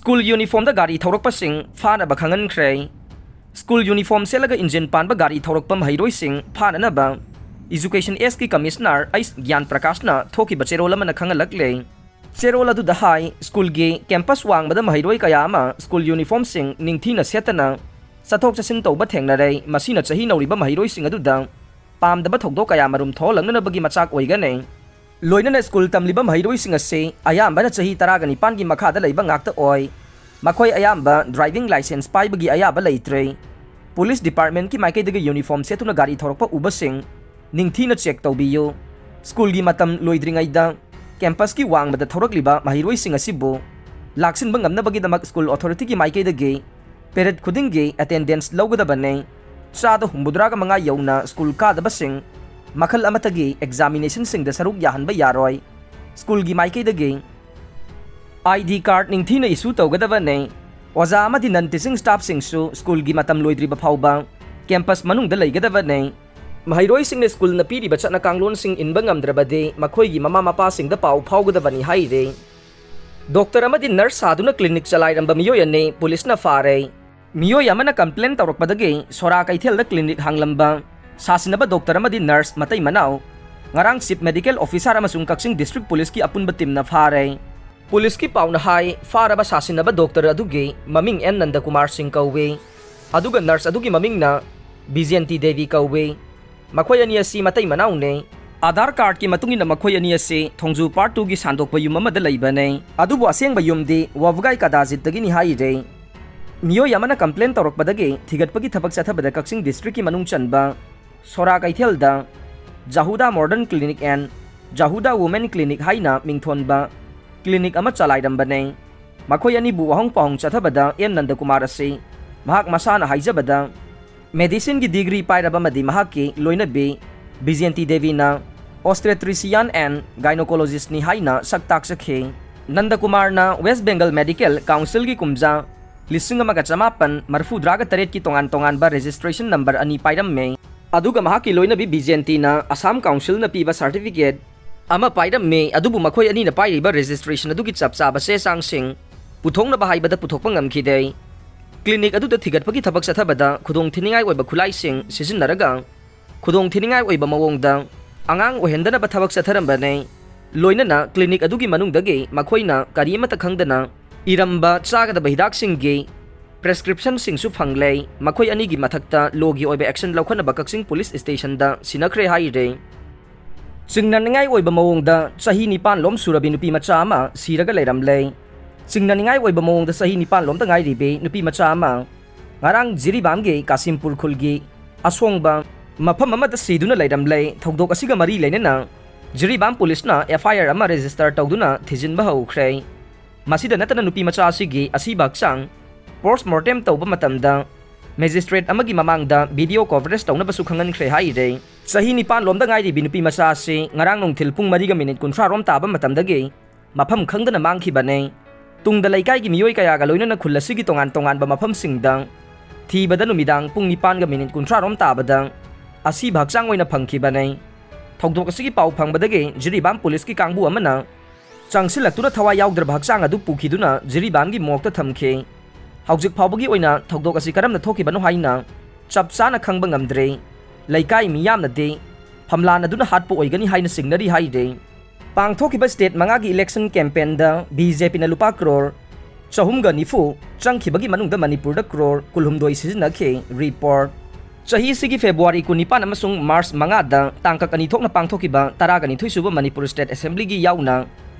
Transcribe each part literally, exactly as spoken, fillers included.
School ꯌꯨꯅꯤꯐꯣꯔꯝꯗ ꯒꯥꯔꯤ ꯊꯧꯔꯛꯄꯁꯤꯡ ꯐꯥꯅꯕ ꯈꯪꯍꯟꯈ꯭ꯔꯦ꯫ School uniform ꯁꯦꯠꯂꯒ ꯏꯟꯖꯤꯟ ꯄꯥꯟꯕ ꯒꯥꯔꯤ ꯊꯧꯔꯛꯄ ꯃꯍꯩꯔꯣꯏꯁꯤꯡ ꯐꯥꯅꯅꯕ Education Sꯀꯤ Commissioner ꯑꯩꯁ ꯒ꯭ꯌꯥꯟ ꯄ꯭ꯔꯀꯥꯁꯅ ꯊꯣꯛꯈꯤꯕ ꯆꯦꯔꯣꯜ ꯑꯃꯅ ꯈꯪꯍꯜꯂꯛꯂꯦ꯫ ꯆꯦꯔꯣꯜ ꯑꯗꯨꯗ ꯍꯥꯏ, ꯁ꯭ꯀꯨꯜꯒꯤ ꯀꯦꯝꯄꯁ ꯋꯥꯡꯃꯗ ꯃꯍꯩꯔꯣꯏ ꯀꯌꯥ ꯑꯃ ꯁ꯭ꯀꯨꯜ ꯌꯨꯅꯤꯐꯣꯔꯝꯁꯤꯡ ꯅꯤꯡꯊꯤꯅ ꯁꯦꯠꯇꯅ ꯆꯠꯊꯣꯛ ꯆꯠꯁꯤꯟ ꯇꯧꯕ ꯊꯦꯡꯅꯔꯦ꯫ ꯃꯁꯤꯅ ꯆꯍꯤ ꯅꯧꯔꯤꯕ ꯃꯍꯩꯔꯣꯏꯁꯤꯡ ꯑꯗꯨꯗ ꯄꯥꯝꯗꯕ ꯊꯧꯗꯣꯛ ꯀꯌꯥ ꯃꯔꯨꯝ ꯊꯣꯛꯍꯜꯂꯛꯅꯅꯕꯒꯤ ꯃꯆꯥꯛ ꯑꯣꯏꯒꯅꯤ꯫ ꯂꯣꯏꯅꯅ ꯁ꯭ꯀꯨꯜ ꯇꯝꯂꯤꯕ ꯃꯍꯩꯔꯣꯏꯁꯤꯡ ꯑꯁꯤ ꯑꯌꯥꯝꯕꯅ ꯆꯍꯤ ꯇꯔꯥꯒ ꯅꯤꯄꯥꯟꯒꯤ ꯃꯈꯥꯗ ꯂꯩꯕ ꯉꯥꯛꯇ ꯑꯣꯏ꯫ ꯃꯈꯣꯏ ꯑꯌꯥꯝꯕ driving licence ꯄꯥꯏꯕꯒꯤ ꯑꯌꯥꯕ ꯂꯩꯇ꯭ꯔꯦ꯫ ꯄꯨꯂꯤꯁ ꯗꯤꯄꯥꯔꯠꯃꯦꯟꯠꯀꯤ ꯃꯥꯏꯀꯩꯗꯒꯤ ꯌꯨꯅꯤꯐꯣꯔꯝ ꯁꯦꯠꯇꯨꯅ ꯒꯥꯔꯤ ꯊꯧꯔꯛꯄ ꯎꯕꯁꯤꯡ ꯅꯤꯡꯊꯤꯅ ꯆꯦꯛ ꯇꯧꯕꯤꯌꯨ꯫ ꯁ꯭ꯀꯨꯜꯒꯤ ꯃꯇꯝ ꯂꯣꯏꯗ꯭ꯔꯤꯉꯩꯗ ꯀꯦꯝꯄꯁꯀꯤ ꯋꯥꯡꯃꯗ ꯊꯧꯔꯛꯂꯤꯕ ꯃꯍꯩꯔꯣꯏꯁꯤꯡ ꯑꯁꯤꯕꯨ ꯂꯥꯛꯁꯤꯟꯕ ꯉꯝꯅꯕꯒꯤꯗꯃꯛ ꯁ꯭ꯀꯨꯜ ꯑꯣꯊꯣꯔꯤꯇꯤꯒꯤ ꯃꯥꯏꯀꯩꯗꯒꯤ ꯄꯦꯔꯦꯗ ꯈꯨꯗꯤꯡꯒꯤ ꯑꯦꯇꯦꯟꯗꯦꯟꯁ ꯂꯧꯒꯗꯕꯅꯤ꯫ ꯆꯥꯗ ꯍꯨꯝꯐꯨꯇꯔꯥꯒ ꯃꯉꯥ ꯌꯧꯅ ꯁ꯭ꯀꯨꯜ ꯀꯥꯗꯕꯁꯤꯡ ꯃꯈꯜ ꯑꯃꯠꯇꯒꯤ ꯑꯦꯛꯖꯥꯃꯤꯅꯦꯁꯟꯁꯤꯡꯗ ꯁꯔꯨꯛ ꯌꯥꯍꯟꯕ ꯌꯥꯔꯣꯏ꯫ ꯁ꯭ꯀꯨꯜꯒꯤ ꯃꯥꯏꯀꯩꯗꯒꯤ ID card ꯅꯤꯡꯊꯤꯅ issue ꯇꯧꯒꯗꯕꯅꯤ꯫ ꯑꯣꯖꯥ ꯑꯃꯗꯤ non teaching staffꯁꯤꯡꯁꯨ ꯁ꯭ꯀꯨꯜꯒꯤ ꯃꯇꯝ ꯂꯣꯏꯗ꯭ꯔꯤꯕ ꯐꯥꯎꯕ ꯀꯦꯝꯄꯁ ꯃꯅꯨꯡꯗ ꯂꯩꯒꯗꯕꯅꯤ꯫ ꯃꯍꯩꯔꯣꯏꯁꯤꯡꯅ ꯁ꯭ꯀꯨꯜꯅ ꯄꯤꯔꯤꯕ ꯆꯠꯅ ꯀꯥꯡꯂꯣꯟꯁꯤꯡ ꯏꯟꯕ ꯉꯝꯗ꯭ꯔꯕꯗꯤ ꯃꯈꯣꯏꯒꯤ ꯃꯃꯥ ꯃꯄꯥꯁꯤꯡꯗ ꯄꯥꯎ ꯐꯥꯎꯒꯗꯕꯅꯤ ꯍꯥꯏꯔꯤ꯫ ꯗꯣꯛꯇꯔ ꯑꯃꯗꯤ ꯅꯔꯁ ꯁꯥꯗꯨꯅ ꯀ꯭ꯂꯤꯅꯤꯛ ꯆꯂꯥꯏꯔꯝꯕ ꯃꯤꯑꯣꯏ ꯑꯅꯤ ꯄꯨꯂꯤꯁꯅ ꯐꯥꯔꯦ꯫ ꯃꯤꯑꯣꯏ ꯑꯃꯅ ꯀꯝꯄ꯭ꯂꯦꯟ ꯇꯧꯔꯛꯄꯗꯒꯤ ꯁꯣꯔꯥ ꯀꯩꯊꯦꯜꯗ ꯀ꯭ꯂꯤꯅꯤꯛ ꯍꯥꯡꯂꯝꯕ ꯁꯥꯁꯤꯟꯅꯕ ꯗꯣꯛꯇꯔ ꯑꯃꯗꯤ ꯅꯔꯁ ꯃꯇꯩ ꯃꯅꯥꯎ ꯉꯔꯥꯡ ꯆꯤꯐ ꯃꯦꯗꯤꯀꯦꯜ ꯑꯣꯐꯤꯁꯥꯔ ꯑꯃꯁꯨꯡ ꯀꯛꯆꯤꯡ ꯗꯤꯁꯇ꯭ꯔꯤꯛ ꯄꯨꯂꯤꯁꯀꯤ ꯑꯄꯨꯟꯕ ꯇꯤꯝꯅ ꯐꯥꯔꯦ꯫ ꯄꯨꯂꯤꯁꯀꯤ ꯄꯥꯎꯅ ꯍꯥꯏ, ꯐꯥꯔꯕ ꯁꯥꯁꯤꯟꯅꯕ ꯗꯣꯛꯇꯔ ꯑꯗꯨꯒꯤ ꯃꯃꯤꯡ ꯑꯦꯟ ꯅꯟꯗꯀꯨꯃꯥꯔ ꯁꯤꯡ ꯀꯧꯏ, ꯑꯗꯨꯒ ꯅꯔꯁ ꯑꯗꯨꯒꯤ ꯃꯃꯤꯡꯅ ꯕꯤꯖꯦꯟꯇꯤ ꯗꯦꯕꯤ ꯀꯧꯏ꯫ ꯃꯈꯣꯏ ꯑꯅꯤ ꯑꯁꯤ ꯃꯇꯩ ꯃꯅꯥꯎꯅꯤ꯫ ꯑꯥꯙꯥꯔ ꯀꯥꯔꯗꯀꯤ ꯃꯇꯨꯡ ꯏꯟꯅ ꯃꯈꯣꯏ ꯑꯅꯤ ꯑꯁꯤ ꯊꯣꯡꯖꯨ ꯄꯥꯔꯠ ꯇꯨꯒꯤ ꯁꯥꯟꯗꯣꯛꯄ ꯌꯨꯝ ꯑꯃꯗ ꯂꯩꯕꯅꯤ, ꯑꯗꯨꯕꯨ ꯑꯁꯦꯡꯕ ꯌꯨꯝꯗꯤ ꯋꯥꯕꯒꯥꯏ ꯀꯗꯥꯖꯤꯠꯇꯒꯤꯅꯤ ꯍꯥꯏꯔꯤ꯫ ꯃꯤꯑꯣꯏ ꯑꯃꯅ ꯀꯝꯄ꯭ꯂꯦꯟ ꯇꯧꯔꯛꯄꯗꯒꯤ ꯊꯤꯒꯠꯄꯒꯤ ꯊꯕꯛ ꯆꯠꯊꯕꯗ ꯀꯛꯆꯤꯡ ꯗꯤꯁꯇ꯭ꯔꯤꯛꯀꯤ ꯃꯅꯨꯡ ꯆꯟꯕ ꯁꯣꯔꯥ ꯀꯩꯊꯦꯜꯗ Jahuda modern clinic and Jahuda women clinic ꯍꯥꯏꯅ ꯃꯤꯡꯊꯣꯟꯕ ꯀ꯭ꯂꯤꯅꯤꯛ ꯑꯃ ꯆꯂꯥꯏꯔꯝꯕꯅꯤ꯫ ꯃꯈꯣꯏ ꯑꯅꯤꯕꯨ ꯋꯥꯍꯪ ꯄꯥꯎꯍꯪ ꯆꯠꯊꯕꯗ ꯑꯦꯟ ꯅꯟꯗꯀꯨꯃꯥꯔ ꯑꯁꯤ ꯃꯍꯥꯛ ꯃꯁꯥꯅ ꯍꯥꯏꯖꯕꯗ ꯃꯦꯗꯤꯁꯤꯟꯒꯤ ꯗꯤꯒ꯭ꯔꯤ ꯄꯥꯏꯔꯕ ꯑꯃꯗꯤ ꯃꯍꯥꯛꯀꯤ ꯂꯣꯏꯅꯕꯤ ꯕꯤꯖꯦꯟꯇꯤ ꯗꯦꯕꯤꯅ obstetrician and gynecologistꯅꯤ ꯍꯥꯏꯅ ꯁꯛ ꯇꯥꯛꯆꯈꯤ꯫ ꯅꯟꯗꯀꯨꯃꯥꯔꯅ ꯋꯦꯁ ꯕꯦꯡꯒꯜ ꯃꯦꯗꯤꯀꯦꯜ ꯀꯥꯎꯟꯁꯤꯜꯒꯤ ꯀꯨꯝꯖꯥ ꯂꯤꯁꯤꯡ ꯑꯃꯒ ꯆꯃꯥꯄꯟ ꯃꯔꯤꯐꯨꯇꯔꯥꯒ ꯇꯔꯦꯠꯀꯤ ꯇꯣꯉꯥꯟ ꯇꯣꯉꯥꯟꯕ ꯔꯦꯖꯤꯁꯇ꯭ꯔꯦꯁꯟ ꯅꯝꯕꯔ ꯑꯅꯤ ꯄꯥꯏꯔꯝꯃꯤ꯫ ꯑꯗꯨꯒ ꯃꯍꯥꯛꯀꯤ ꯂꯣꯏꯅꯕꯤ ꯕꯤꯖꯦꯟꯇꯤꯅ ꯑꯁꯥꯝ ꯀꯥꯎꯟꯁꯤꯜꯅ ꯄꯤꯕ ꯁꯥꯔꯇꯤꯐꯤꯀꯦꯠ ꯑꯃ ꯄꯥꯏꯔꯝꯃꯤ, ꯑꯗꯨꯕꯨ ꯃꯈꯣꯏ ꯑꯅꯤꯅ ꯄꯥꯏꯔꯤꯕ ꯔꯦꯖꯤꯁꯇ꯭ꯔꯦꯁꯟ ꯑꯗꯨꯒꯤ ꯆꯞ ꯆꯥꯕ ꯆꯦ ꯆꯥꯡꯁꯤꯡ ꯄꯨꯊꯣꯛꯅꯕ ꯍꯥꯏꯕꯗ ꯄꯨꯊꯣꯛꯄ ꯉꯝꯈꯤꯗꯦ꯫ ꯀ꯭ꯂꯤꯅꯤꯛ ꯑꯗꯨꯗ ꯊꯤꯒꯠꯄꯒꯤ ꯊꯕꯛ ꯆꯠꯊꯕꯗ ꯈꯨꯗꯣꯡꯊꯤꯅꯤꯡꯉꯥꯏ ꯑꯣꯏꯕ ꯈꯨꯠꯂꯥꯏꯁꯤꯡ ꯁꯤꯖꯤꯟꯅꯔꯒ ꯈꯨꯗꯣꯡꯊꯤꯅꯤꯡꯉꯥꯏ ꯑꯣꯏꯕ ꯃꯑꯣꯡꯗ ꯑꯉꯥꯡ ꯑꯣꯏꯍꯟꯗꯅꯕ ꯊꯕꯛ ꯆꯠꯊꯔꯝꯕꯅꯦ꯫ ꯂꯣꯏꯅꯅ ꯀ꯭ꯂꯤꯅꯤꯛ ꯑꯗꯨꯒꯤ ꯃꯅꯨꯡꯗꯒꯤ ꯃꯈꯣꯏꯅ ꯀꯔꯤ ꯑꯃꯠꯇ ꯈꯪꯗꯅ ꯏꯔꯝꯕ ꯆꯥꯒꯗꯕ ꯍꯤꯗꯥꯛꯁꯤꯡꯒꯤ prescriptionꯁꯤꯡꯁꯨ ꯐꯪꯂꯦ꯫ ꯃꯈꯣꯏ ꯑꯅꯤꯒꯤ ꯃꯊꯛꯇ ꯂꯣꯒꯤ ꯑꯣꯏꯕ action ꯂꯧꯈꯠꯅꯕ ꯀꯛꯆꯤꯡ ꯄꯨꯂꯤꯁ ꯁ꯭ꯇꯦꯁꯟꯗ ꯁꯤꯟꯅꯈ꯭ꯔꯦ ꯍꯥꯏꯔꯦ꯫ ꯆꯤꯡꯅꯅꯤꯡꯉꯥꯏ ꯑꯣꯏꯕ ꯃꯑꯣꯡꯗ ꯆꯍꯤ ꯅꯤꯄꯥꯟ ꯂꯣꯝ ꯁꯨꯔꯕꯤ ꯅꯨꯄꯤ ꯃꯆꯥ ꯑꯃ ꯁꯤꯔꯒ ꯂꯩꯔꯝꯂꯦ꯫ ꯆꯤꯡꯅꯅꯤꯡꯉꯥꯏ ꯑꯣꯏꯕ ꯃꯑꯣꯡꯗ ꯆꯍꯤ ꯅꯤꯄꯥꯟ ꯂꯣꯝꯗ ꯉꯥꯏꯔꯤꯕꯤ ꯅꯨꯄꯤ ꯃꯆꯥ ꯑꯃ ꯉꯔꯥꯡ ꯖꯤꯔꯤꯕꯥꯝꯒꯤ ꯀꯥꯁꯤꯝꯄꯨꯔ ꯈꯨꯜꯒꯤ ꯑꯁꯣꯡꯕ ꯃꯐꯝ ꯑꯃꯗ ꯁꯤꯗꯨꯅ ꯂꯩꯔꯝꯂꯦ꯫ ꯊꯧꯗꯣꯛ ꯑꯁꯤꯒ ꯃꯔꯤ ꯂꯩꯅꯅ ꯖꯤꯔꯤꯕꯥꯝ ꯄꯨꯂꯤꯁꯅ F I R ꯑꯃ register ꯇꯧꯗꯨꯅ ꯊꯤꯖꯤꯟꯕ ꯍꯧꯈ꯭ꯔꯦ꯫ ꯃꯁꯤꯗ ꯅꯠꯇꯅ ꯅꯨꯄꯤ ꯃꯆꯥ ꯑꯁꯤꯒꯤ ꯑꯁꯤꯕ ꯍꯛꯆꯥꯡ post mortem ꯇꯧꯕ ꯃꯇꯝꯗ magistrate ꯑꯃꯒꯤ ꯃꯃꯥꯡꯗ video coverage ꯇꯧꯅꯕꯁꯨ ꯈꯪꯍꯟꯈ꯭ꯔꯦ ꯍꯥꯏꯔꯦ꯫ ꯆꯍꯤ ꯅꯤꯄꯥꯟ ꯂꯣꯝꯗ ꯉꯥꯏꯔꯤꯕꯤ ꯅꯨꯄꯤ ꯃꯆꯥ ꯑꯁꯤ ꯉꯔꯥꯡ ꯅꯨꯡꯊꯤꯜ ꯄꯨꯡ ꯃꯔꯤꯒ ꯃꯤꯅꯤꯠ ꯀꯨꯟꯊ꯭ꯔꯥ ꯔꯣꯝ ꯇꯥꯕ ꯃꯇꯝꯗꯒꯤ ꯃꯐꯝ ꯈꯪꯗꯅ ꯃꯥꯡꯈꯤꯕꯅꯦ꯫ ꯇꯨꯡꯗ ꯂꯩꯀꯥꯏꯒꯤ ꯃꯤꯑꯣꯏ ꯀꯌꯥꯒ ꯂꯣꯏꯅꯅ ꯈꯨꯜ ꯑꯁꯤꯒꯤ ꯇꯣꯉꯥꯟ ꯇꯣꯉꯥꯟꯕ ꯃꯐꯝꯁꯤꯡꯗ ꯊꯤꯕꯗ ꯅꯨꯃꯤꯗꯥꯡ ꯄꯨꯡ ꯅꯤꯄꯥꯟꯒ ꯃꯤꯅꯤꯠ ꯀꯨꯟꯊ꯭ꯔꯥ ꯔꯣꯝ ꯇꯥꯕꯗ ꯑꯁꯤꯕ ꯍꯛꯆꯥꯡ ꯑꯣꯏꯅ ꯐꯪꯈꯤꯕꯅꯦ꯫ ꯊꯧꯗꯣꯛ ꯑꯁꯤꯒꯤ ꯄꯥꯎ ꯐꯪꯕꯗꯒꯤ ꯖꯤꯔꯤꯕꯥꯝ ꯄꯨꯂꯤꯁꯀꯤ ꯀꯥꯡꯕꯨ ꯑꯃꯅ ꯆꯪꯁꯤꯜꯂꯛꯇꯨꯅ ꯊꯋꯥꯏ ꯌꯥꯎꯗ꯭ꯔꯕ ꯍꯛꯆꯥꯡ ꯑꯗꯨ ꯄꯨꯈꯤꯗꯨꯅ ꯖꯤꯔꯤꯕꯥꯝꯒꯤ ꯃꯣꯔꯒꯇ ꯊꯝꯈꯤ꯫ ꯍꯧꯖꯤꯛ ꯐꯥꯎꯕꯒꯤ ꯑꯣꯏꯅ ꯊꯧꯗꯣꯛ ꯑꯁꯤ ꯀꯔꯝꯅ ꯊꯣꯛꯈꯤꯕꯅꯣ ꯍꯥꯏꯅ ꯆꯞ ꯆꯥꯅ ꯈꯪꯕ ꯉꯝꯗ꯭ꯔꯤ꯫ ꯂꯩꯀꯥꯏ ꯃꯤꯌꯥꯝꯅꯗꯤ ꯐꯝꯂꯥꯟ ꯑꯗꯨꯅ ꯍꯥꯠꯄ ꯑꯣꯏꯒꯅꯤ ꯍꯥꯏꯅ ꯆꯤꯡꯅꯔꯤ ꯍꯥꯏꯔꯤ꯫ ꯄꯥꯡꯊꯣꯛꯈꯤꯕ state ꯃꯉꯥꯒꯤ election campaignꯗ BJPꯅ ꯂꯨꯄꯥ crore ꯆꯍꯨꯝꯒ ꯅꯤꯐꯨ ꯆꯪꯈꯤꯕꯒꯤ ꯃꯅꯨꯡꯗ ꯃꯅꯤꯄꯨꯔꯗ crore ꯀꯨꯟꯍꯨꯝꯗꯣꯏ ꯁꯤꯖꯤꯟꯅꯈꯤ꯫ Report꯫ ꯆꯍꯤꯁꯤꯒꯤ February ꯀꯨꯟꯅꯤꯄꯥꯟ ꯑꯃꯁꯨꯡ March ꯃꯉꯥꯗ ꯇꯥꯡꯀꯛ ꯑꯅꯤ ꯊꯣꯛꯅ ꯄꯥꯡꯊꯣꯛꯈꯤꯕ ꯇꯔꯥꯒ ꯅꯤꯊꯣꯏ ꯁꯨꯕ ꯃꯅꯤꯄꯨꯔ State Assemblyꯒꯤ ꯌꯥꯎꯅ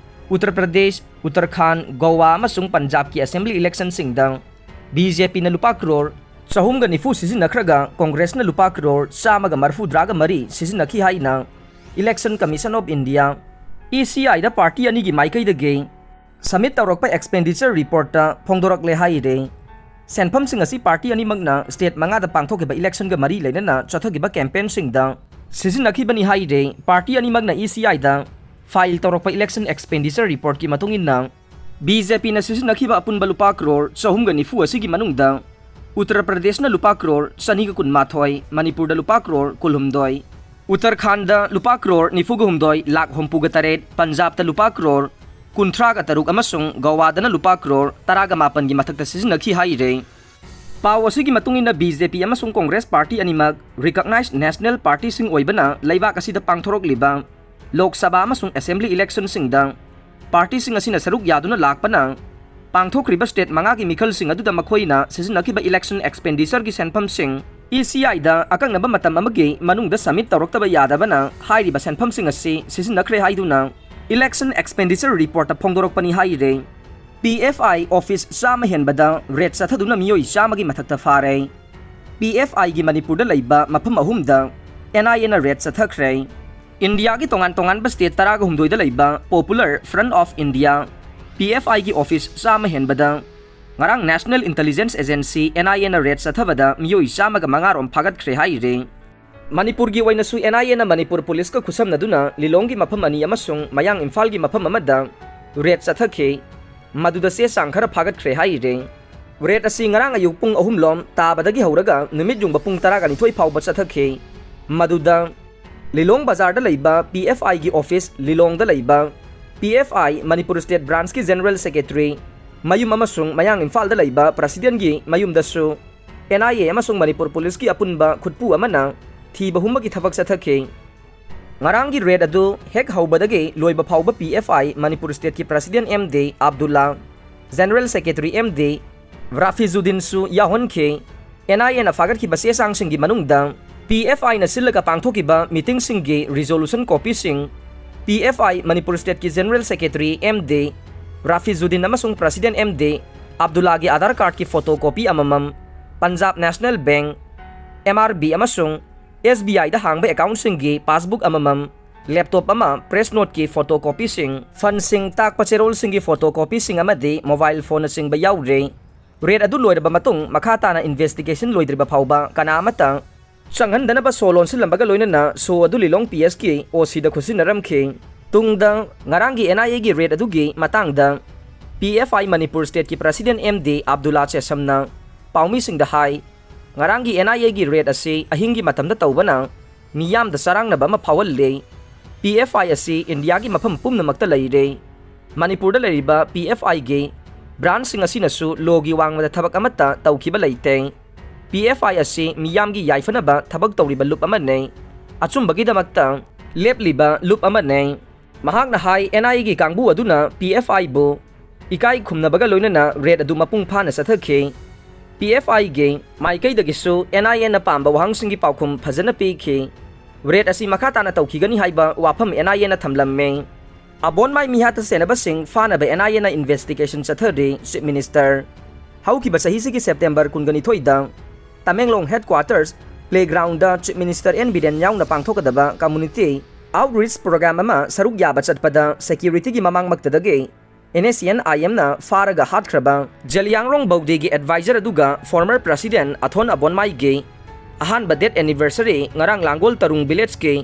ꯎꯠꯇꯔ ꯄ꯭ꯔꯗꯦꯁ, ꯎꯠꯇꯔꯈꯥꯟ, ꯒꯣꯋꯥ ꯑꯃꯁꯨꯡ ꯄꯟꯖꯥꯕꯀꯤ Assembly electionꯁꯤꯡꯗ BJPꯅ ꯂꯨꯄꯥ crore ꯆꯍꯨꯝꯒ ꯅꯤꯐꯨ ꯁꯤꯖꯤꯟꯅꯈ꯭ꯔꯒ Congressꯅ ꯂꯨꯄꯥ crore ꯆꯥꯝꯃꯒ ꯃꯔꯐꯨꯗ꯭ꯔꯥꯒ ꯃꯔꯤ ꯁꯤꯖꯤꯟꯅꯈꯤ ꯍꯥꯏꯅ Election Commission of India, ECIꯗ party ꯑꯅꯤꯒꯤ ꯃꯥꯏꯀꯩꯗꯒꯤ submit ꯇꯧꯔꯛꯄ expenditure reportꯇ ꯐꯣꯡꯗꯣꯔꯛꯂꯦ ꯍꯥꯏꯔꯦ꯫ ꯁꯦꯟꯐꯝꯁꯤꯡ ꯑꯁꯤ party ꯑꯅꯤꯃꯛꯅ state ꯃꯉꯥꯗ ꯄꯥꯡꯊꯣꯛꯈꯤꯕ electionꯒ ꯃꯔꯤ ꯂꯩꯅꯅ ꯆꯠꯊꯈꯤꯕ campaignꯁꯤꯡꯗ ꯁꯤꯖꯤꯟꯅꯈꯤꯕꯅꯤ ꯍꯥꯏꯔꯦ꯫ Party ꯑꯅꯤꯃꯛꯅ ECIꯗ file ꯇꯧꯔꯛꯄ election expenditure reportꯀꯤ ꯃꯇꯨꯡ ꯏꯟꯅ, BJPꯅ ꯁꯤꯖꯤꯟꯅꯈꯤꯕ ꯑꯄꯨꯟꯕ ꯂꯨꯄꯥ crore ꯆꯍꯨꯝꯒ ꯅꯤꯐꯨ ꯑꯁꯤꯒꯤ ꯃꯅꯨꯡꯗ ꯎꯠꯇꯔ ꯄ꯭ꯔꯗꯦꯁꯅ ꯂꯨꯄꯥ crore ꯆꯅꯤꯒ ꯀꯨꯟꯃꯥꯊꯣꯏ, ꯃꯅꯤꯄꯨꯔꯗ ꯂꯨꯄꯥ crore ꯀꯨꯟꯍꯨꯝꯗꯣꯏ, ꯎꯠꯇꯔꯈꯥꯟꯗ ꯂꯨꯄꯥ crore ꯅꯤꯐꯨꯒ ꯍꯨꯝꯗꯣꯏ ꯂꯥꯈ ꯍꯨꯝꯐꯨꯒ ꯇꯔꯦꯠ, ꯄꯟꯖꯥꯕꯇ ꯂꯨꯄꯥ crore ꯀꯨꯟꯊ꯭ꯔꯥꯒ ꯇꯔꯨꯛ ꯑꯃꯁꯨꯡ ꯒꯣꯋꯥꯗꯅ ꯂꯨꯄꯥ ꯀ꯭ꯔꯣꯔ ꯇꯔꯥꯒ ꯃꯥꯄꯟꯒꯤ ꯃꯊꯛꯇ ꯁꯤꯖꯤꯟꯅꯈꯤ ꯍꯥꯏꯔꯦ꯫ ꯄꯥꯎ ꯑꯁꯤꯒꯤ ꯃꯇꯨꯡ ꯏꯟꯅ, ꯕꯤ ꯖꯦ ꯄꯤ ꯑꯃꯁꯨꯡ ꯀꯣꯡꯒ꯭ꯔꯦꯁ ꯄꯥꯔꯇꯤ ꯑꯅꯤꯃꯛ recognized national partyꯁꯤꯡ ꯑꯣꯏꯕꯅ ꯂꯩꯕꯥꯛ ꯑꯁꯤꯗ ꯄꯥꯡꯊꯣꯔꯛꯂꯤꯕ ꯂꯣꯛ ꯁꯚꯥ ꯑꯃꯁꯨꯡ assembly electionꯁꯤꯡꯗ ꯄꯥꯔꯇꯤꯁꯤꯡ ꯑꯁꯤꯅ ꯁꯔꯨꯛ ꯌꯥꯗꯨꯅ ꯂꯥꯛꯄꯅ ꯄꯥꯡꯊꯣꯛꯈ꯭ꯔꯤꯕ state ꯃꯉꯥꯒꯤ ꯃꯤꯈꯜꯁꯤꯡ ꯑꯗꯨꯗ ꯃꯈꯣꯏꯅ ꯁꯤꯖꯤꯟꯅꯈꯤꯕ election expenditureꯒꯤ ꯁꯦꯟꯐꯝꯁꯤꯡ ꯏ ꯁꯤ ꯑꯥꯏꯗ ꯑꯀꯛꯅꯕ ꯃꯇꯝ ꯑꯃꯒꯤ ꯃꯅꯨꯡꯗ submit ꯇꯧꯔꯛꯇꯕ ꯌꯥꯗꯕꯅ ꯍꯥꯏꯔꯤꯕ ꯁꯦꯟꯐꯝꯁꯤꯡ ꯑꯁꯤ ꯁꯤꯖꯤꯟꯅꯈ꯭ꯔꯦ ꯍꯥꯏꯗꯨꯅ election expenditure reportꯇ ꯐꯣꯡꯗꯣꯔꯛꯄꯅꯤ ꯍꯥꯏꯔꯦ꯫ ꯄꯤ ꯑꯦꯐ ꯑꯥꯏ office ꯆꯥꯝꯃ ꯍꯦꯟꯕꯗ raid ꯆꯠꯊꯗꯨꯅ ꯃꯤꯑꯣꯏ ꯆꯥꯝꯃꯒꯤ ꯃꯊꯛꯇ ꯐꯥꯔꯦ꯫ ꯄꯤ ꯑꯦꯐ ꯑꯥꯏꯒꯤ ꯃꯅꯤꯄꯨꯔꯗ ꯂꯩꯕ ꯃꯐꯝ ꯑꯍꯨꯝꯗ ꯑꯦꯟ ꯑꯥꯏ ꯑꯦꯅ raid ꯆꯠꯊꯈ꯭ꯔꯦ꯫ ꯏꯟꯗꯤꯌꯥꯒꯤ ꯇꯣꯉꯥꯟ ꯇꯣꯉꯥꯟꯕ state ꯇꯔꯥꯒ ꯍꯨꯝꯗꯣꯏꯗ ꯂꯩꯕ Popular Front of India, P F ꯑꯥꯏꯒꯤ office ꯆꯥꯝꯃ ꯍꯦꯟꯕꯗ ꯉꯔꯥꯡ National Intelligence Agency, and I ꯑꯦꯅ raid ꯆꯠꯊꯕꯗ ꯃꯤꯑꯣꯏ ꯆꯥꯝꯃꯒ ꯃꯉꯥ ꯔꯣꯝ ꯐꯥꯒꯠꯈ꯭ꯔꯦ ꯍꯥꯏꯔꯤ꯫ ꯃꯅꯤꯄꯨꯔꯒꯤ ꯑꯣꯏꯅꯁꯨ ꯑꯦꯟ ꯑꯥꯏ ꯑꯦꯅ ꯃꯅꯤꯄꯨꯔ ꯄꯨꯂꯤꯁꯀ ꯈꯨꯠꯁꯝꯅꯗꯨꯅ ꯂꯤꯂꯣꯡꯒꯤ ꯃꯐꯝ ꯑꯅꯤ ꯑꯃꯁꯨꯡ ꯃꯌꯥꯡ ꯏꯝꯐꯥꯜꯒꯤ ꯃꯐꯝ ꯑꯃꯗ raid ꯆꯠꯊꯈꯤ꯫ ꯃꯗꯨꯗ ꯆꯦ ꯆꯥꯡ ꯈꯔ ꯐꯥꯒꯠꯈ꯭ꯔꯦ ꯍꯥꯏꯔꯤ꯫ Raid ꯑꯁꯤ ꯉꯔꯥꯡ ꯑꯌꯨꯛ ꯄꯨꯡ ꯑꯍꯨꯝ ꯂꯣꯝ ꯇꯥꯕꯗꯒꯤ ꯍꯧꯔꯒ ꯅꯨꯃꯤꯠ ꯌꯨꯡꯕ ꯄꯨꯡ ꯇꯔꯥꯒ ꯅꯤꯊꯣꯏ ꯐꯥꯎꯕ ꯆꯠꯊꯈꯤ꯫ ꯃꯗꯨꯗ ꯂꯤꯂꯣꯡ ꯕꯖꯥꯔꯗ ꯂꯩꯕ ꯄꯤ ꯑꯦꯐ ꯑꯥꯏꯒꯤ office, ꯂꯤꯂꯣꯡꯗ ꯂꯩꯕ ꯄꯤ F I Manipur state branchꯀꯤ general secretary ꯃꯌꯨꯝ ꯑꯃꯁꯨꯡ ꯃꯌꯥꯡ ꯏꯝꯐꯥꯜꯗ ꯂꯩꯕ presidentꯒꯤ ꯃꯌꯨꯝꯗꯁꯨ ꯑꯦꯟ ꯑꯥꯏ ꯑꯦ ꯑꯃꯁꯨꯡ ꯃꯅꯤꯄꯨꯔ ꯄꯨꯂꯤꯁꯀꯤ ꯑꯄꯨꯟꯕ ꯈꯨꯠꯄꯨ ꯑꯃꯅ ꯊꯤꯕ ꯍꯨꯝꯕꯒꯤ ꯊꯕꯛ ꯆꯠꯊꯈꯤ꯫ ꯉꯔꯥꯡꯒꯤ raid ꯑꯗꯨ ꯍꯦꯛ ꯍꯧꯕꯗꯒꯤ ꯂꯣꯏꯕ ꯐꯥꯎꯕ ꯄꯤ ꯑꯦꯐ ꯑꯥꯏ ꯃꯅꯤꯄꯨꯔ stateꯀꯤ president M D Abdulla, general secretary M D ꯔꯥꯐꯤꯖꯨꯗꯤꯟꯁꯨ ꯌꯥꯎꯍꯟꯈꯤ꯫ ꯑꯦꯟ ꯑꯥꯏ ꯑꯦꯅ ꯐꯥꯒꯠꯈꯤꯕ ꯆꯦ ꯆꯥꯡꯁꯤꯡꯒꯤ ꯃꯅꯨꯡꯗ ꯄꯤ ꯑꯦꯐ ꯑꯥꯏꯅ ꯁꯤꯜꯂꯒ ꯄꯥꯡꯊꯣꯛꯈꯤꯕ meetingꯁꯤꯡꯒꯤ resolution copyꯁꯤꯡ, P F I Manipur stateꯀꯤ general secretary M ꯗꯦ ꯔꯥꯐꯤꯖꯨꯗꯤꯟ ꯑꯃꯁꯨꯡ president ꯑꯦꯝ ꯗꯦ ꯑꯕꯗꯨꯜꯂꯥꯒꯤ ꯑꯥꯙꯥꯔ cardꯀꯤ photocopy ꯑꯃꯃꯝ, Punjab national bank, M R B ꯑꯃꯁꯨꯡ ꯑꯦꯁ ꯕꯤ ꯑꯥꯏꯗ ꯍꯥꯡꯕ accountꯁꯤꯡꯒꯤ passbook ꯑꯃꯃꯝ, laptop ꯑꯃ, press noteꯀꯤ photocopyꯁꯤꯡ, fundꯁꯤꯡ ꯇꯥꯛꯄ ꯆꯦꯔꯣꯜꯁꯤꯡꯒꯤ photocopyꯁꯤꯡ ꯑꯃꯗꯤ mobile phoneꯅꯆꯤꯡꯕ ꯌꯥꯎꯔꯦ꯫ Raid ꯑꯗꯨ ꯂꯣꯏꯔꯕ ꯃꯇꯨꯡ ꯃꯈꯥ ꯇꯥꯅ investigation ꯂꯣꯏꯗ꯭ꯔꯤꯕ ꯐꯥꯎꯕ ꯀꯅꯥ ꯑꯃꯠꯇ ꯆꯪꯍꯟꯗꯅꯕ ꯁꯣ ꯂꯣꯟꯁꯤꯜꯂꯝꯕꯒ ꯂꯣꯏꯅꯅ ꯁꯣ ꯑꯗꯨ ꯂꯤꯂꯣꯡ ꯄꯤ ꯑꯦꯁꯀꯤ ꯑꯣ ꯁꯤꯗ ꯈꯨꯠꯁꯤꯟꯅꯔꯝꯈꯤ꯫ ꯇꯨꯡꯗ ꯉꯔꯥꯡꯒꯤ ꯑꯦꯟ ꯑꯥꯏ ꯑꯦꯒꯤ raid ꯑꯗꯨꯒꯤ ꯃꯇꯥꯡꯗ ꯄꯤ ꯑꯦꯐ ꯑꯥꯏ ꯃꯅꯤꯄꯨꯔ stateꯀꯤ president ꯑꯦꯝ ꯗꯦ ꯑꯕꯗꯨꯜꯂꯥ ꯆꯦꯁꯝꯅ ꯄꯥꯎꯃꯤꯁꯤꯡꯗ ꯍꯥꯏ, ꯉꯔꯥꯡꯒꯤ ꯑꯦꯟ ꯑꯥꯏ ꯑꯦꯒꯤ raid ꯑꯁꯤ ꯑꯍꯤꯡꯒꯤ ꯃꯇꯝꯗ ꯇꯧꯕꯅ ꯃꯤꯌꯥꯝꯗ ꯆꯔꯥꯡꯅꯕ ꯑꯃ ꯐꯥꯎꯍꯜꯂꯦ꯫ ꯄꯤ ꯑꯦꯐ ꯑꯥꯏ ꯑꯁꯤ ꯏꯟꯗꯤꯌꯥꯒꯤ ꯃꯐꯝ ꯄꯨꯝꯅꯃꯛꯇ ꯂꯩꯔꯦ꯫ ꯃꯅꯤꯄꯨꯔꯗ ꯂꯩꯔꯤꯕ ꯄꯤ ꯑꯦꯐ ꯑꯥꯏꯒꯤ ꯕ꯭ꯔꯥꯟꯁꯁꯤꯡ ꯑꯁꯤꯅꯁꯨ ꯂꯣꯒꯤ ꯋꯥꯡꯃꯗ ꯊꯕꯛ ꯑꯃꯠꯇ ꯇꯧꯈꯤꯕ ꯂꯩꯇꯦ꯫ ꯄꯤ ꯑꯦꯐ ꯑꯥꯏ ꯑꯁꯤ ꯃꯤꯌꯥꯝꯒꯤ ꯌꯥꯏꯐꯅꯕ ꯊꯕꯛ ꯇꯧꯔꯤꯕ ꯂꯨꯞ ꯑꯃꯅꯤ꯫ ꯑꯆꯨꯝꯕꯒꯤꯗꯃꯛꯇ ꯂꯦꯞꯂꯤꯕ ꯂꯨꯞ ꯑꯃꯅꯤ꯫ ꯃꯍꯥꯛꯅ ꯍꯥꯏ, ꯑꯦꯟ ꯑꯥꯏ ꯑꯦꯒꯤ ꯀꯥꯡꯕꯨ ꯑꯗꯨꯅ ꯄꯤ ꯑꯦꯐ ꯑꯥꯏꯕꯨ ꯏꯀꯥꯏ ꯈꯨꯝꯅꯕꯒ ꯂꯣꯏꯅꯅ ꯔꯦꯗ ꯑꯗꯨ ꯃꯄꯨꯡ ꯐꯥꯅ ꯆꯠꯊꯈꯤ꯫ ꯄꯤ ꯑꯦꯐ ꯑꯥꯏꯒꯤ ꯃꯥꯏꯀꯩꯗꯒꯤꯁꯨ ꯑꯦꯟ ꯑꯥꯏ ꯑꯦꯅ ꯄꯥꯝꯕ ꯋꯥꯍꯪꯁꯤꯡꯒꯤ ꯄꯥꯎꯈꯨꯝ ꯐꯖꯅ ꯄꯤꯈꯤ꯫ ꯔꯦꯗ ꯑꯁꯤ ꯃꯈꯥ ꯇꯥꯅ ꯇꯧꯈꯤꯒꯅꯤ ꯍꯥꯏꯕ ꯋꯥꯐꯝ ꯑꯦꯟ ꯑꯥꯏ ꯑꯦꯅ ꯊꯝꯂꯝꯃꯤ꯫ ꯑꯕꯣꯟꯃꯥꯏ ꯃꯤꯍꯥꯠꯇ ꯁꯦꯟꯅꯕꯁꯤꯡ ꯐꯥꯅꯕ ꯑꯦꯟ ꯑꯥꯏ ꯑꯦꯅ ꯏꯟꯚꯦꯁꯇꯤꯒꯦꯁꯟ ꯆꯠꯊꯔꯤ, ꯆꯤꯐ ꯃꯤꯅꯤꯁꯇꯔ꯫ ꯍꯧꯈꯤꯕ ꯆꯍꯤꯁꯤꯒꯤ ꯁꯦꯞꯇꯦꯝꯕꯔ ꯀꯨꯟꯒ ꯅꯤꯊꯣꯏꯗ Tamenglong headquarters playground chief minister N Biren ꯌꯥꯎꯅ ꯄꯥꯡꯊꯣꯛꯀꯗꯕ ꯀꯝꯃꯨꯅꯤꯇꯤ ꯑꯥꯎꯠꯔꯤꯆ ꯄ꯭ꯔꯣꯒ꯭ꯔꯥꯝ ꯑꯃ ꯁꯔꯨꯛ ꯌꯥꯕ ꯆꯠꯄꯗ ꯁꯦꯀ꯭ꯌꯨꯔꯤꯇꯤꯒꯤ ꯃꯃꯥꯡꯃꯛꯇꯗꯒꯤ ꯑꯦꯟ ꯑꯦꯁ ꯁꯤ ꯑꯦꯟ ꯑꯥꯏ ꯑꯦꯝꯅ ꯐꯥꯔꯒ ꯍꯥꯠꯈ꯭ꯔꯕ ꯖꯦꯂꯤꯌꯥꯡꯔꯣꯡ ꯕꯧꯗꯦꯒꯤ ꯑꯦꯗꯚꯥꯏꯖꯔ ꯑꯗꯨꯒ ꯐꯣꯔꯃꯔ ꯄ꯭ꯔꯁꯤꯗꯦꯟ ꯑꯊꯣꯟ ꯑꯕꯣꯟꯃꯥꯏꯒꯤ ꯑꯍꯥꯟꯕ ꯗꯦꯠ ꯑꯦꯅꯤꯚꯔꯁꯔꯤ ꯉꯔꯥꯡ ꯂꯥꯡꯒꯣꯜ ꯇꯔꯨꯡ ꯚꯤꯂꯦꯖꯀꯤ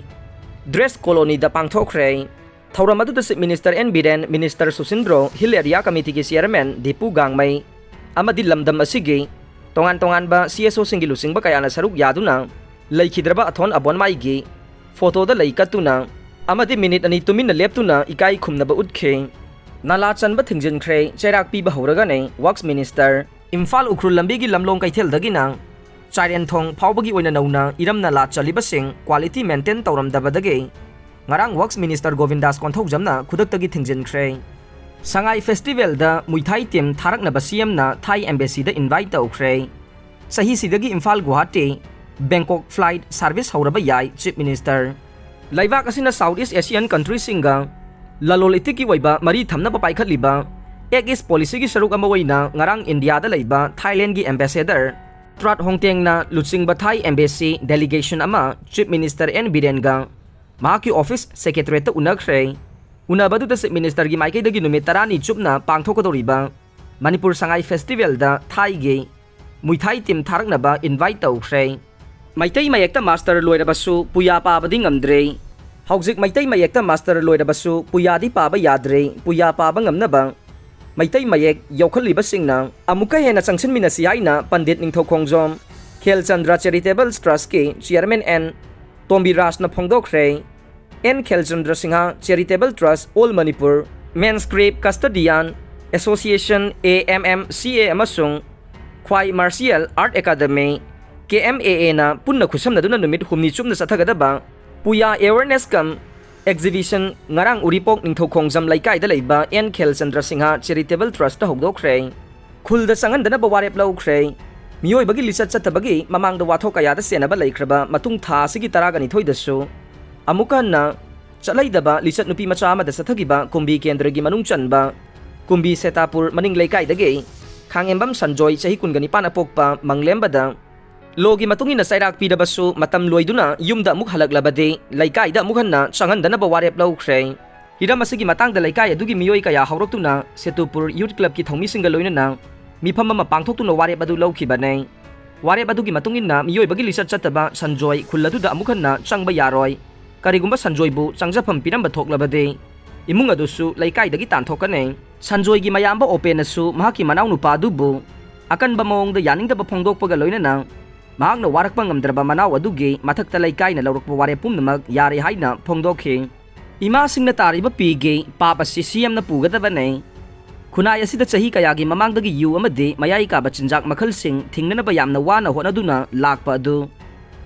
ꯗ꯭ꯔꯦꯁ ꯀꯣꯂꯣꯅꯤꯗ ꯄꯥꯡꯊꯣꯛꯈ꯭ꯔꯦ꯫ ꯊꯧꯔꯝ ꯑꯗꯨꯗ chief minister N Biren, minister Susindro, hill area ꯀꯃꯤꯇꯤꯒꯤ ꯆꯤꯌꯔꯃꯦꯟ ꯗꯤꯄꯨ ꯒꯥꯡꯃꯩ ꯑꯃꯗꯤ ꯂꯝꯗꯝ ꯑꯁꯤꯒꯤ ꯇꯣꯉꯥꯟ ꯇꯣꯉꯥꯟꯕ ꯁꯤ ꯑꯦꯁ ꯑꯣꯁꯤꯡꯒꯤ ꯂꯨꯆꯤꯡꯕ ꯀꯌꯥꯅ ꯁꯔꯨꯛ ꯌꯥꯗꯨꯅ ꯂꯩꯈꯤꯗ꯭ꯔꯕ ꯑꯊꯣꯟ ꯑꯕꯣꯟꯃꯥꯏꯒꯤ ꯐꯣꯇꯣꯗ ꯂꯩ ꯀꯠꯇꯨꯅ ꯑꯃꯗꯤ ꯃꯤꯅꯤꯠ ꯑꯅꯤ ꯇꯨꯃꯤꯟꯅ ꯂꯦꯞꯇꯨꯅ ꯏꯀꯥꯏ ꯈꯨꯝꯅꯕ ꯎꯠꯈꯤ꯫ ꯅꯥꯂꯥ ꯆꯟꯕ ꯊꯤꯡꯖꯤꯟꯈ꯭ꯔꯦ, ꯆꯩꯔꯥꯛ ꯄꯤꯕ ꯍꯧꯔꯒꯅꯤ ꯋꯥꯛꯁ ꯃꯤꯅꯤꯁꯇꯔ꯫ ꯏꯝꯐꯥꯜ ꯎꯈ꯭ꯔꯨꯜ ꯂꯝꯕꯤꯒꯤ ꯂꯝꯂꯣꯡ ꯀꯩꯊꯦꯜꯗꯒꯤꯅ ꯆꯥꯏꯔꯦꯟꯊꯣꯡ ꯐꯥꯎꯕꯒꯤ ꯑꯣꯏꯅ ꯅꯧꯅ ꯏꯔꯝ ꯅꯥꯂꯥ ꯆꯜꯂꯤꯕꯁꯤꯡ ꯀ꯭ꯋꯥꯂꯤꯇꯤ ꯃꯦꯟꯇꯦꯟ ꯇꯧꯔꯝꯗꯕꯗꯒꯤ ꯉꯔꯥꯡ ꯋꯥꯛꯁ ꯃꯤꯅꯤꯁꯇꯔ ꯒꯣꯕꯤꯟꯗꯥꯁ ꯀꯣꯟꯊꯧꯖꯝꯅ ꯈꯨꯗꯛꯇꯒꯤ ꯊꯤꯡꯖꯤꯟꯈ꯭ꯔꯦ꯫ ꯁꯉꯥꯏ ꯐꯦꯁꯇꯤꯚꯦꯜꯗ ꯃꯨꯏꯊꯥꯏ ꯇꯤꯝ ꯊꯥꯔꯛꯅꯕ ꯁꯤ ꯑꯦꯝꯅ ꯊꯥꯏ ꯑꯦꯝꯕꯦꯁꯤꯗ ꯏꯟꯚꯥꯏꯠ ꯇꯧꯈ꯭ꯔꯦ꯫ ꯆꯍꯤꯁꯤꯗꯒꯤ Imphal Guwahati Bangkok flight service ꯍꯧꯔꯕ ꯌꯥꯏ, ꯆꯤꯐ ꯃꯤꯅꯤꯁꯇꯔ꯫ ꯂꯩꯕꯥꯛ ꯑꯁꯤꯅ ꯁꯥꯎꯠ ꯏꯁ ꯑꯦꯁꯤꯌꯥꯟ ꯀꯟꯇ꯭ꯔꯤꯁꯤꯡꯒ ꯂꯂꯣꯟ ꯏꯇꯤꯛꯀꯤ ꯑꯣꯏꯕ ꯃꯔꯤ ꯊꯝꯅꯕ ꯄꯥꯏꯈꯠꯂꯤꯕ ꯑꯦꯛ ꯏꯁ ꯄꯣꯂꯤꯁꯤꯒꯤ ꯁꯔꯨꯛ ꯑꯃ ꯑꯣꯏꯅ ꯉꯔꯥꯡ ꯏꯟꯗꯤꯌꯥꯗ ꯂꯩꯕ ꯊꯥꯏꯂꯦꯟꯒꯤ ꯑꯦꯝꯕꯦꯁꯦꯗꯔ ꯇ꯭ꯔꯥꯠ ꯍꯣꯡꯇꯦꯡꯅ ꯂꯨꯆꯤꯡꯕ ꯊꯥꯏ ꯑꯦꯝꯕꯦꯁꯤ ꯗꯦꯂꯤꯒꯦꯁꯟ ꯑꯃ ꯆꯤꯐ ꯃꯤꯅꯤꯁꯇꯔ ꯑꯦꯟ ꯕꯤꯔꯦꯟꯒ ꯃꯍꯥꯛꯀꯤ ꯑꯣꯐꯤꯁ ꯁꯦꯀ꯭ꯔꯦꯇꯔꯤꯌꯦꯠꯇ ꯎꯅꯈ꯭ꯔꯦ꯫ ꯎꯅꯕꯗꯨꯗ ꯆꯤꯐ ꯃꯤꯅꯤꯁꯇꯔꯒꯤ ꯃꯥꯏꯀꯩꯗꯒꯤ ꯅꯨꯃꯤꯠ ꯇꯔꯥꯅꯤ ꯆꯨꯞꯅ ꯄꯥꯡꯊꯣꯛꯀꯗꯧꯔꯤꯕ ꯃꯅꯤꯄꯨꯔ ꯁꯉꯥꯏ ꯐꯦꯁꯇꯤꯚꯦꯜꯗ ꯊꯥꯏꯒꯤ ꯃꯨꯏꯊꯥꯏ ꯇꯤꯝ ꯊꯥꯔꯛꯅꯕ ꯏꯟꯚꯥꯏꯠ ꯇꯧꯈ꯭ꯔꯦ꯫ ꯃꯩꯇꯩ ꯃꯌꯦꯛꯇ ꯃꯥꯁꯇꯔ ꯂꯣꯏꯔꯕꯁꯨ ꯄꯨꯌꯥ ꯄꯥꯕꯗꯤ ꯉꯝꯗ꯭ꯔꯦ꯫ ꯍꯧꯖꯤꯛ ꯃꯩꯇꯩ ꯃꯌꯦꯛꯇ ꯃꯥꯁꯇꯔ ꯂꯣꯏꯔꯕꯁꯨ ꯄꯨꯌꯥꯗꯤ ꯄꯥꯕ ꯌꯥꯗ꯭ꯔꯦ꯫ ꯄꯨꯌꯥ ꯄꯥꯕ ꯉꯝꯅꯕ ꯃꯩꯇꯩ ꯃꯌꯦꯛ ꯌꯧꯈꯠꯂꯤꯕꯁꯤꯡꯅ ꯑꯃꯨꯛꯀ ꯍꯦꯟꯅ ꯆꯪꯁꯤꯟꯃꯤꯟꯅꯁꯤ ꯍꯥꯏꯅ ꯄꯟꯗꯤꯠ ꯅꯤꯡꯊꯧ ꯈꯣꯡꯖꯣꯝ ꯈꯦꯜꯆꯟꯗ꯭ꯔ ꯆꯦꯔꯤꯇꯦꯕꯜ ꯇ꯭ꯔꯁꯀꯤ ꯆꯤꯌꯔꯃꯦꯟ ꯑꯦꯟ ꯇꯣꯝꯕꯤꯔꯥꯖꯅ ꯐꯣꯡꯗꯣꯛꯈ꯭ꯔꯦ꯫ N Khelchandra Singha charitable trust all Manipur Manuscript Custodian Association, A M M C A, ꯑꯃꯁꯨꯡ Khwai Martial Art Academy, K M A A ꯅ ꯄꯨꯟꯅ ꯈꯨꯠꯁꯝꯅꯗꯨꯅ ꯅꯨꯃꯤꯠ ꯍꯨꯝꯅꯤ ꯆꯨꯞꯅ ꯆꯠꯊꯒꯗꯕ Puja Awareness cum Exhibition ꯉꯔꯥꯡ ꯎꯔꯤꯄꯣꯛ ꯅꯤꯡꯊꯧꯈꯣꯡꯖꯝ ꯂꯩꯀꯥꯏꯗ ꯂꯩꯕ and Khelchandra Singh Charitable Trust ꯇ ꯍꯧꯗꯣꯛꯈ꯭ꯔꯦ꯫ ꯈꯨꯜꯗ ꯆꯪꯍꯟꯗꯅꯕ ꯋꯥꯔꯦꯞ ꯂꯧꯈ꯭ꯔꯦ꯫ ꯃꯤꯑꯣꯏꯕꯒꯤ ꯂꯤꯆꯠ ꯆꯠꯇꯕꯒꯤ ꯃꯃꯥꯡꯗ ꯋꯥꯊꯣꯛ ꯀꯌꯥꯗ ꯆꯦꯟꯅꯕ ꯂꯩꯈ꯭ꯔꯕ ꯃꯇꯨꯡ ꯊꯥ ꯑꯁꯤꯒꯤ ꯇꯔꯥꯒ ꯅꯤꯊꯣꯏꯗꯁꯨ ꯑꯃꯨꯛꯀ ꯍꯟꯅ ꯆꯠꯂꯩꯗꯕ ꯂꯤꯆꯠ ꯅꯨꯄꯤ ꯃꯆꯥ ꯑꯃꯗ ꯆꯠꯊꯈꯤꯕ ꯀꯨꯝꯕꯤ ꯀꯦꯟꯗ꯭ꯔꯒꯤ ꯃꯅꯨꯡ ꯆꯟꯕ ꯀꯨꯝꯕꯤ ꯁꯦꯇꯥꯄꯨꯔ ꯃꯅꯤꯡ ꯂꯩꯀꯥꯏꯗꯒꯤ ꯈꯥꯡꯉꯦꯝꯕꯝ ꯁꯟꯖꯣꯏ, ꯆꯍꯤ ꯀꯨꯟꯒ ꯅꯤꯄꯥꯟ ꯑꯄꯣꯛꯄ ꯃꯪꯂꯦꯝꯕꯗ ꯂꯣꯒꯤ ꯃꯇꯨꯡ ꯏꯟꯅ ꯆꯩꯔꯥꯛ ꯄꯤꯔꯕꯁꯨ ꯃꯇꯝ ꯂꯣꯏꯗꯨꯅ ꯌꯨꯝꯗ ꯑꯃꯨꯛ ꯍꯜꯂꯛꯂꯕꯗꯤ ꯂꯩꯀꯥꯏꯗ ꯑꯃꯨꯛ ꯍꯟꯅ ꯆꯪꯍꯟꯗꯅꯕ ꯋꯥꯔꯦꯞ ꯂꯧꯈ꯭ꯔꯦ꯫ ꯍꯤꯔꯝ ꯑꯁꯤꯒꯤ ꯃꯇꯥꯡꯗ ꯂꯩꯀꯥꯏ ꯑꯗꯨꯒꯤ ꯃꯤꯑꯣꯏ ꯀꯌꯥ ꯍꯧꯔꯛꯇꯨꯅ ꯁꯦꯇꯨꯄꯨꯔ ꯌꯨꯠ ꯀ꯭ꯂꯕꯀꯤ ꯊꯧꯃꯤꯁꯤꯡꯒ ꯂꯣꯏꯅꯅ ꯃꯤꯐꯝ ꯑꯃ ꯄꯥꯡꯊꯣꯛꯇꯨꯅ ꯋꯥꯔꯦꯞ ꯑꯗꯨ ꯂꯧꯈꯤꯕꯅꯤ꯫ ꯋꯥꯔꯦꯞ ꯑꯗꯨꯒꯤ ꯃꯇꯨꯡ ꯏꯟꯅ ꯃꯤꯑꯣꯏꯕꯒꯤ ꯂꯤꯆꯠ ꯆꯠꯇꯕ ꯁꯟꯖꯣꯏ ꯈꯨꯜ ꯑꯗꯨꯗ ꯑꯃꯨꯛ ꯍꯟꯅ ꯆꯪꯕ ꯌꯥꯔꯣꯏ꯫ ꯀꯔꯤꯒꯨꯝꯕ ꯁꯟꯖꯣꯏꯕꯨ ꯆꯪꯖꯐꯝ ꯄꯤꯔꯝꯕ ꯊꯣꯛꯂꯕꯗꯤ ꯏꯃꯨꯡ ꯑꯗꯨꯁꯨ ꯂꯩꯀꯥꯏꯗꯒꯤ ꯇꯥꯟꯊꯣꯛꯀꯅꯤ꯫ ꯁꯟꯖꯣꯏꯒꯤ ꯃꯌꯥꯝꯕ ꯑꯣꯄꯦꯟꯅꯁꯨ ꯃꯍꯥꯛꯀꯤ ꯃꯅꯥꯎꯅꯨꯄꯥ ꯑꯗꯨꯕꯨ ꯑꯀꯟꯕ ꯃꯑꯣꯡꯗ ꯌꯥꯅꯤꯡꯗꯕ ꯐꯣꯡꯗꯣꯛꯄꯒ ꯂꯣꯏꯅꯅ ꯃꯍꯥꯛꯅ ꯋꯥꯔꯛꯄ ꯉꯝꯗ꯭ꯔꯕ ꯃꯅꯥꯎ ꯑꯗꯨꯒꯤ ꯃꯊꯛꯇ ꯂꯩꯀꯥꯏꯅ ꯂꯧꯔꯛꯄ ꯋꯥꯔꯦꯞ ꯄꯨꯝꯅꯃꯛ ꯌꯥꯔꯦ ꯍꯥꯏꯅ ꯐꯣꯡꯗꯣꯛꯈꯤ꯫ ꯏꯃꯥꯁꯤꯡꯅ ꯇꯥꯔꯤꯕ ꯄꯤꯒꯤ ꯄꯥꯞ ꯑꯁꯤ ꯁꯤ ꯑꯦꯝꯅ ꯄꯨꯒꯗꯕꯅꯤ꯫ ꯈꯨꯟꯅꯥꯏ ꯑꯁꯤꯗ ꯆꯍꯤ ꯀꯌꯥꯒꯤ ꯃꯃꯥꯡꯗꯒꯤ ꯌꯨ ꯑꯃꯗꯤ ꯃꯌꯥꯏ ꯀꯥꯕ ꯆꯤꯟꯖꯥꯛ ꯃꯈꯜꯁꯤꯡ ꯊꯤꯡꯅꯅꯕ ꯌꯥꯝꯅ ꯋꯥꯅ ꯍꯣꯠꯅꯗꯨꯅ ꯂꯥꯛꯄ ꯑꯗꯨ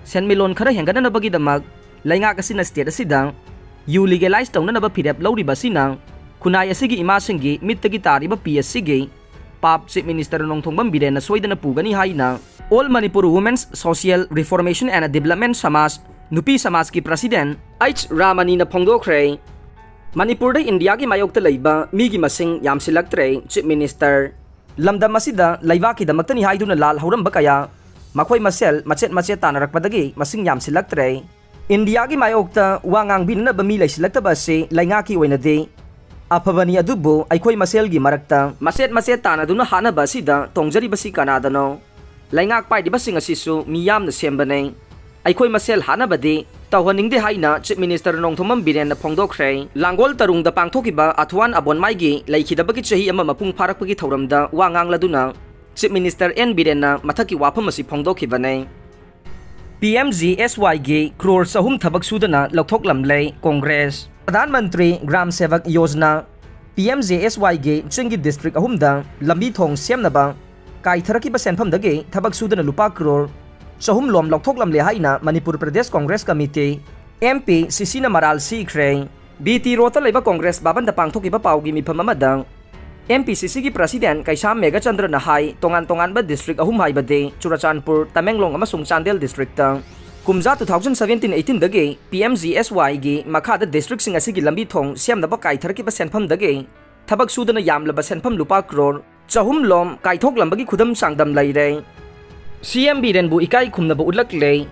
ꯁꯦꯟꯃꯤꯠꯂꯣꯟ ꯈꯔ ꯍꯦꯟꯒꯠꯅꯅꯕꯒꯤꯗꯃꯛ ꯂꯩꯉꯥꯛ ꯑꯁꯤꯅ state ꯑꯁꯤꯗ ꯌꯨ legalize ꯇꯧꯅꯅꯕ ꯐꯤꯔꯦꯞ ꯂꯧꯔꯤꯕ ꯑꯁꯤꯅ ꯈꯨꯟꯅꯥꯏ ꯑꯁꯤꯒꯤ ꯏꯃꯥꯁꯤꯡꯒꯤ ꯃꯤꯠꯇꯒꯤ ꯇꯥꯔꯤꯕ ꯄꯤ ꯑꯁꯤꯒꯤ ꯄꯥꯞ Chief Minister ꯅꯣꯡꯊꯣꯝꯕꯝ ꯕꯤꯔꯦꯟꯅ ꯁꯣꯏꯗꯅ ꯄꯨꯒꯅꯤ ꯍꯥꯏꯅ All Manipur Women's Social Reformation and Development ꯁꯃꯥꯖ, ꯅꯨꯄꯤ ꯁꯃꯥꯖꯀꯤ president ꯑꯩꯆ ꯔꯥꯃꯅꯤꯅ ꯐꯣꯡꯗꯣꯛꯈ꯭ꯔꯦ꯫ ꯃꯅꯤꯄꯨꯔꯗ ꯏꯟꯗꯤꯌꯥꯒꯤ ꯃꯥꯌꯣꯛꯇ ꯂꯩꯕ ꯃꯤꯒꯤ ꯃꯁꯤꯡ ꯌꯥꯝꯁꯤꯜꯂꯛꯇ꯭ꯔꯦ, Chief Minister꯫ ꯂꯝꯗꯝ ꯑꯁꯤꯗ ꯂꯩꯕꯥꯛꯀꯤꯗꯃꯛꯇꯅꯤ ꯍꯥꯏꯗꯨꯅ ꯂꯥꯜ ꯍꯧꯔꯝꯕ ꯀꯌꯥ ꯃꯈꯣꯏ ꯃꯁꯦꯜ ꯃꯆꯦꯠ ꯃꯆꯦꯠ ꯇꯥꯟꯅꯔꯛꯄꯗꯒꯤ ꯃꯁꯤꯡ ꯌꯥꯝꯁꯤꯜꯂꯛꯇ꯭ꯔꯦ꯫ ꯏꯟꯗꯤꯌꯥꯒꯤ ꯃꯥꯌꯣꯛꯇ ꯋꯥ ꯉꯥꯡꯕꯤꯅꯅꯕ ꯃꯤ ꯂꯩꯁꯤꯜꯂꯛꯇꯕ ꯑꯁꯤ ꯂꯩꯉꯥꯛꯀꯤ ꯑꯣꯏꯅꯗꯤ ꯑꯐꯕꯅꯤ, ꯑꯗꯨꯕꯨ ꯑꯩꯈꯣꯏ ꯃꯁꯦꯜꯒꯤ ꯃꯔꯛꯇ ꯃꯆꯦꯠ ꯃꯆꯦꯠ ꯇꯥꯟꯅꯗꯨꯅ ꯍꯥꯠꯅꯕ ꯑꯁꯤꯗ ꯇꯣꯡꯖꯔꯤꯕꯁꯤ ꯀꯅꯥꯗꯅꯣ? ꯂꯩꯉꯥꯛ ꯄꯥꯏꯔꯤꯕꯁꯤꯡ ꯑꯁꯤꯁꯨ ꯃꯤꯌꯥꯝꯅ ꯁꯦꯝꯕꯅꯤ꯫ ꯑꯩꯈꯣꯏ ꯃꯁꯦꯜ ꯍꯥꯠꯅꯕꯗꯤ ꯇꯧꯍꯟꯅꯤꯡꯗꯦ ꯍꯥꯏꯅ Chief Minister ꯅꯣꯡꯊꯣꯝꯕꯝ ꯕꯤꯔꯦꯟꯅ ꯐꯣꯡꯗꯣꯛꯈ꯭ꯔꯦ꯫ ꯂꯥꯡꯒꯣꯜ ꯇꯔꯨꯡꯗ ꯄꯥꯡꯊꯣꯛꯈꯤꯕ ꯑꯊꯨꯋꯥꯟ ꯑꯕꯣꯟꯃꯥꯏꯒꯤ ꯂꯩꯈꯤꯗꯕꯒꯤ ꯆꯍꯤ ꯑꯃ ꯃꯄꯨꯡ ꯐꯥꯔꯛꯄꯒꯤ ꯊꯧꯔꯝꯗ ꯋꯥ ꯉꯥꯡꯂꯗꯨꯅ Chief Minister ꯑꯦꯟ ꯕꯤꯔꯦꯟꯅ ꯃꯊꯛꯀꯤ ꯋꯥꯐꯝ ꯑꯁꯤ ꯐꯣꯡꯗꯣꯛꯈꯤꯕꯅꯤ꯫ ꯄꯤ ꯑꯦꯝ ꯖꯤ ꯑꯦꯁ ꯋꯥꯏꯒꯤ ꯀ꯭ꯔꯣꯔ ꯆꯍꯨꯝ ꯊꯕꯛ ꯁꯨꯗꯅ ꯂꯧꯊꯣꯛꯂꯝꯂꯦ Congress. Pradhan Mantri Gram Sevak Yojana, P M J S ꯋꯥꯏꯒꯤ ꯆꯤꯡꯒꯤ ꯗꯤꯁꯇ꯭ꯔꯤꯛ ꯑꯍꯨꯝꯗ ꯂꯝꯕꯤ ꯊꯣꯡ ꯁꯦꯝꯅꯕ ꯀꯥꯏꯊꯔꯛꯈꯤꯕ ꯁꯦꯟꯐꯝꯗꯒꯤ ꯊꯕꯛ ꯁꯨꯗꯅ ꯂꯨꯄꯥ ꯀ꯭ꯔꯣꯔ ꯆꯍꯨꯝ ꯂꯣꯝ ꯂꯧꯊꯣꯛꯂꯝꯂꯦ ꯍꯥꯏꯅ Manipur Pradesh Congress committee, M P ꯁꯤ ꯁꯤꯅ ꯃꯔꯥꯜ ꯁꯤꯈ꯭ꯔꯦ꯫ ꯕꯤ ꯇꯤ ꯔꯣꯗꯇ ꯂꯩꯕ ꯀꯣꯡꯒ꯭ꯔꯦꯁ ꯚꯕꯟꯗ ꯄꯥꯡꯊꯣꯛꯈꯤꯕ ꯄꯥꯎꯒꯤ ꯃꯤꯐꯝ ꯑꯃꯗ ꯑꯦꯝ ꯄꯤ ꯁꯤ ꯁꯤꯒꯤ ꯄ꯭ꯔꯁꯤꯗꯦꯟ ꯀꯩꯁꯥꯝ ꯃꯦꯘꯆꯟꯗ꯭ꯔꯅ ꯍꯥꯏ, ꯇꯣꯉꯥꯟ ꯇꯣꯉꯥꯟꯕ ꯗꯤꯁꯇ꯭ꯔꯤꯛ ꯑꯍꯨꯝ ꯍꯥꯏꯕꯗꯤ ꯆꯨꯔꯆꯥꯟꯄꯨꯔ, ꯇꯃꯦꯡꯂꯣꯡ ꯑꯃꯁꯨꯡ ꯆꯥꯟꯗꯦꯜ ꯗꯤꯁꯇ꯭ꯔꯤꯛꯇ ꯀꯨꯝꯖꯥ two thousand seventeen eighteenꯗꯒꯤ ꯄꯤ ꯑꯦꯝ ꯖꯤ ꯑꯦꯁ ꯋꯥꯏꯒꯤ ꯃꯈꯥꯗ ꯗꯤꯁꯇ꯭ꯔꯤꯛꯁꯤꯡ ꯑꯁꯤꯒꯤ ꯂꯝꯕꯤ ꯊꯣꯡ ꯁꯦꯝꯅꯕ ꯀꯥꯏꯊꯔꯛꯈꯤꯕ ꯁꯦꯟꯐꯝꯗꯒꯤ ꯊꯕꯛ ꯁꯨꯗꯅ ꯌꯥꯝꯂꯕ ꯁꯦꯟꯐꯝ ꯂꯨꯄꯥ ꯀ꯭ꯔꯣꯔ ꯆꯍꯨꯝ ꯂꯣꯝ ꯀꯥꯏꯊꯣꯛꯂꯝꯕꯒꯤ ꯈꯨꯗꯝ ꯆꯥꯡꯗꯝ ꯂꯩꯔꯦ꯫ ꯁꯤ ꯑꯦꯝ ꯕꯤꯔꯦꯟꯕꯨ ꯏꯀꯥꯏ ꯈꯨꯝꯅꯕ ꯎꯠꯂꯛꯂꯦ꯫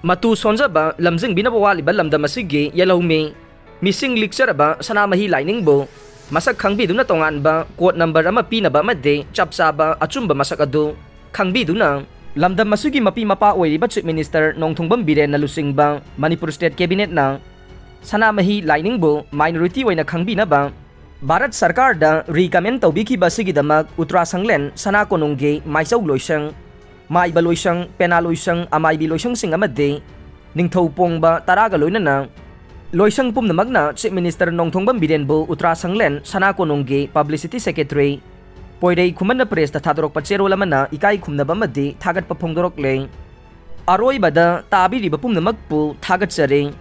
ꯃꯇꯨ ꯁꯣꯟꯖꯕ, ꯂꯝꯖꯤꯡꯕꯤꯅꯕ ꯋꯥꯠꯂꯤꯕ ꯂꯝꯗꯝ ꯑꯁꯤꯒꯤ ꯌꯦꯜꯍꯧꯃꯤ, ꯃꯤꯁꯤꯡ ꯂꯤꯛꯆꯔꯕ ꯁꯅꯥꯃꯍꯤ ꯂꯥꯏꯅꯤꯡꯕꯨ ꯃꯁꯛ ꯈꯪꯕꯤꯗꯨꯅ ꯇꯣꯉꯥꯟꯕ ꯀꯣꯗ ꯅꯝꯕꯔ ꯑꯃ ꯄꯤꯅꯕ ꯑꯃꯗꯤ ꯆꯞ ꯆꯥꯕ ꯑꯆꯨꯝꯕ ꯃꯁꯛ ꯑꯗꯨ ꯈꯪꯕꯤꯗꯨꯅ ꯂꯝꯗꯝ ꯑꯁꯤꯒꯤ ꯃꯄꯤ ꯃꯄꯥ ꯑꯣꯏꯔꯤꯕ ꯆꯤꯐ ꯃꯤꯅꯤꯁꯇꯔ ꯅꯣꯡꯊꯣꯡꯕꯝ ꯕꯤꯔꯦꯟꯅ ꯂꯨꯆꯤꯡꯕ ꯃꯅꯤꯄꯨꯔ ꯁ꯭ꯇꯦꯠ ꯀꯦꯕꯤꯅꯦꯠꯅ ꯁꯅꯥꯃꯍꯤ ꯂꯥꯏꯅꯤꯡꯕꯨ ꯃꯥꯏꯅꯣꯔꯤꯇꯤ ꯑꯣꯏꯅ ꯈꯪꯕꯤꯅꯕ ꯚꯥꯔꯠ ꯁꯔꯀꯥꯔꯗ ꯔꯤꯀꯃꯦꯟ ꯇꯧꯕꯤꯈꯤꯕ ꯑꯁꯤꯒꯤꯗꯃꯛ ꯎꯇ꯭ꯔꯥꯁꯪꯂꯦꯟ ꯁꯅꯥ ꯀꯣꯅꯨꯡꯒꯤ ꯃꯥꯏꯆꯧ ꯂꯣꯏꯁꯪ, ꯃꯥꯏꯕ ꯂꯣꯏꯁꯪ, ꯄꯦꯅꯥ ꯂꯣꯏꯁꯪ, ꯑꯃꯥꯏꯕꯤ ꯂꯣꯏꯁꯪꯁꯤꯡ ꯑꯃꯗꯤ ꯅꯤꯡꯊꯧ ꯄꯣꯡꯕ ꯇꯔꯥꯒ ꯂꯣꯏꯅꯅ ꯂꯣꯏꯁꯪ ꯄꯨꯝꯅꯃꯛꯅ ꯆꯤꯐ ꯃꯤꯅꯤꯁꯇꯔ ꯅꯣꯡꯊꯣꯡꯕꯝ ꯕꯤꯔꯦꯟꯕꯨ ꯎꯇ꯭ꯔꯥꯁꯪꯂꯦꯟ ꯁꯅꯥ ꯀꯣꯅꯨꯡꯒꯤ ꯄꯕ꯭ꯂꯤꯁꯤꯇꯤ ꯁꯦꯀ꯭ꯔꯦꯇꯔꯤ ꯄꯣꯏꯔꯩ ꯈꯨꯃꯟꯅ ꯄ꯭ꯔꯦꯁꯇ ꯊꯥꯗꯣꯔꯛꯄ ꯆꯦꯔꯣꯜ ꯑꯃꯅ ꯏꯀꯥꯏ ꯈꯨꯝꯅꯕ ꯑꯃꯗꯤ ꯊꯥꯒꯠꯄ ꯐꯣꯡꯗꯣꯔꯛꯂꯦ꯫ ꯑꯔꯣꯏꯕꯗ ꯇꯥꯕꯤꯔꯤꯕ ꯄꯨꯝꯅꯃꯛꯄꯨ ꯊꯥꯒꯠꯆꯔꯤ꯫